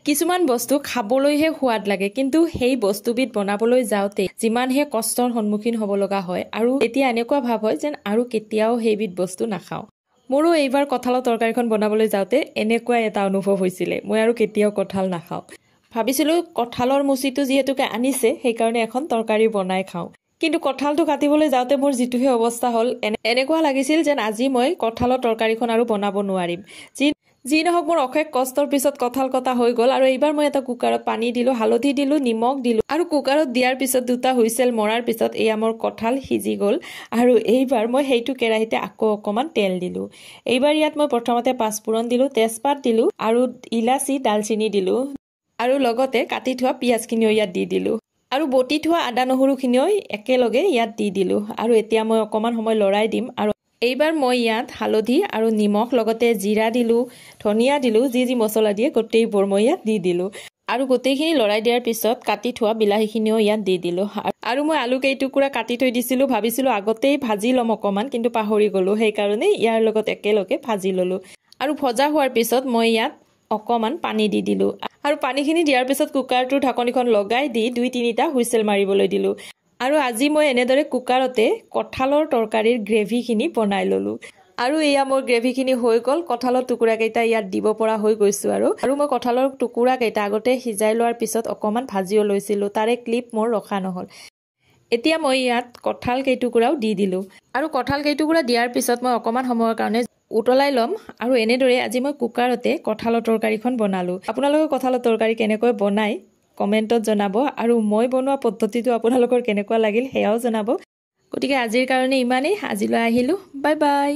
কিছুমান বস্তু খাবলৈহে সোৱাদ লাগে, কিন্তু সেই বস্তুবিধ বনাবলৈ যাওঁতে যিমানহে কষ্টৰ সন্মুখীন হ'ব লগা হয় আৰু এতিয়া এনেকুৱা ভাৱ হয় যেন আৰু কেতিয়াও সেইবিধ বস্তু নাখাওঁ। মোৰো এইবাৰ কঁঠালৰ তৰকাৰীখন বনাবলৈ যাওঁতে এনেকুৱা এটা অনুভৱ হৈছিলে, মই আৰু কেতিয়াও কঁঠাল নাখাওঁ। ভাবিছিলোঁ কঁঠালৰ মুচিটো যিহেতুকে আনিছে সেইকাৰণে এখন তৰকাৰী বনাই খাওঁ, কিন্তু কঁঠালটো কাটিবলৈ যাওঁতে মোৰ যিটোহে অৱস্থা হ'ল, এনেকুৱা লাগিছিল যেন আজি মই কঁঠালৰ তৰকাৰীখন আৰু বনাব নোৱাৰিম। যি নহওক, মোৰ অশেষ কষ্টৰ পিছত কঁঠাল কটা হৈ গ'ল। আৰু এইবাৰ মই এটা কুকাৰত পানী দিলোঁ, হালধি দিলোঁ, নিমখ দিলোঁ আৰু কুকাৰত দিয়াৰ পিছত 2টা হুইচেল মৰাৰ পিছত এয়া মোৰ কঁঠাল সিজি গ'ল। আৰু এইবাৰ মই সেইটো কেৰাহীতে আকৌ অকণমান তেল দিলোঁ। এইবাৰ ইয়াত মই প্ৰথমতে পাঁচফোৰণ দিলোঁ, তেজপাত দিলোঁ আৰু ইলাচি ডালচেনি দিলোঁ আৰু লগতে কাটি থোৱা পিঁয়াজখিনিও ইয়াত দি দিলোঁ আৰু বটি থোৱা আদা নহৰুখিনিও একেলগে ইয়াত দি দিলোঁ। আৰু এতিয়া মই অকণমান সময় লৰাই দিম। আৰু এইবাৰ মই ইয়াত হালধি আৰু নিমখ লগতে জিৰা দিলোঁ, ধনিয়া দিলোঁ, যি যি মছলা দিয়ে গোটেইবোৰ মই ইয়াত দি দিলোঁ। আৰু গোটেইখিনি লৰাই দিয়াৰ পিছত কাটি থোৱা বিলাহীখিনিও ইয়াত দি দিলোঁ। আৰু মই আলু কেইটুকুৰা কাটি থৈ দিছিলোঁ, ভাবিছিলোঁ আগতেই ভাজি ল'ম অকণমান, কিন্তু পাহৰি গ'লোঁ, সেইকাৰণে ইয়াৰ লগত একেলগে ভাজি ল'লোঁ। আৰু ভজা হোৱাৰ পিছত মই ইয়াত অকণমান পানী দি দিলোঁ আৰু পানীখিনি দিয়াৰ পিছত কুকাৰটোৰ ঢাকনিখন লগাই দি 2-3টা হুইচেল মাৰিবলৈ দিলোঁ। আৰু আজি মই এনেদৰে কুকাৰতে কঁঠালৰ তৰকাৰীৰ গ্ৰেভিখিনি বনাই ল'লোঁ। আৰু এয়া মোৰ গ্ৰেভিখিনি হৈ গ'ল। কঁঠালৰ টুকুৰাকেইটা ইয়াত দিব পৰা হৈ গৈছোঁ। আৰু মই কঁঠালৰ টুকুৰাকেইটা আগতে সিজাই লোৱাৰ পিছত অকণমান ভাজিও লৈছিলোঁ, তাৰে ক্লিপ মোৰ ৰখা নহ'ল। এতিয়া মই ইয়াত কঁঠাল কেইটুকুৰাও দি দিলোঁ আৰু কঁঠাল কেইটুকুৰা দিয়াৰ পিছত মই অকণমান সময়ৰ কাৰণে উতলাই ল'ম। আৰু এনেদৰে আজি মই কুকাৰতে কঁঠালৰ তৰকাৰীখন বনালোঁ। আপোনালোকে কঁঠালৰ তৰকাৰী কেনেকৈ বনায় কমেণ্টত জনাব আৰু মই বনোৱা পদ্ধতিটো আপোনালোকৰ কেনেকুৱা লাগিল সেয়াও জনাব। গতিকে আজিৰ কাৰণে ইমানেই, আজিলৈ আহিলোঁ, বাই বাই।